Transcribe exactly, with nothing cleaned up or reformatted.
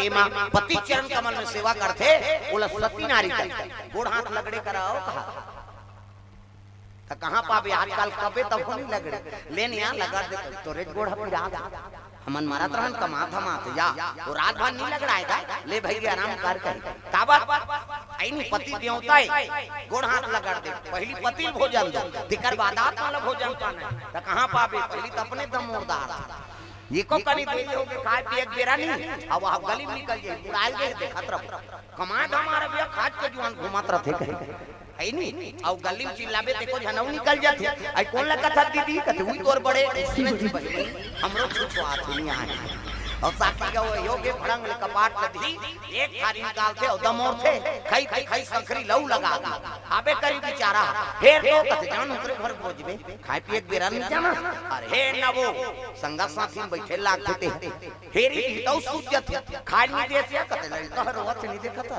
पति चरण कमल में सेवा करथे, ओला सती नारी कथे। गोड़ हाथ लगड़े कराओ कहा। त कहाँ पाबे आजकल, कबे तब नहीं लगड़े। ले निया लगड़ दे, तोरे गोड़ ह पिरा। हमन मरत रहन कमात धमात या, वो रात भर नहीं लगड़ाएगा। ले भई आराम कर कही। काबर? ऐनी पति देवता है, गोड़ हाथ लगड़ दे। पहली पति ल भोजन दो, तेकर बाद आत्मा ल भोजन पाना। त कहाँ पाबे? पहली त अपने दमोरदार। ये को कनी दे दे होगे खाए पिए के बेरा नहीं, अब वहाँ गली में निकल जाए, बुड़ाल गए देखत रहो। कमाए धमार अभी खाज के जुआन घूमत रहथे कहे। है नी? अउ गली में चिल्लाबे ते को झनऊ निकल जाथे। आई कोन ला कथत दीदी? कथे उही तोर बड़े उसने जी बहिनी। हमरो छुछुआत नहीं आए। अउ साकी का वो योगे भड़ंग ले कपाट लदी, एक थारी निकालथे अउ दमोरथे, खई खई खई संखरी लऊ लगा दी। आबे करी बेचारा, फेर तो कथे जान उतरे घर पहुंचबे, खाए पिए के बेरा नहीं जाना। अरे हे नवो, संगत साथी में बैठे लागथे ते। फेरी भी तौ सूझ जाथे। खाए नहीं दे सिया कथे लई, कह रोवत नहीं देखत।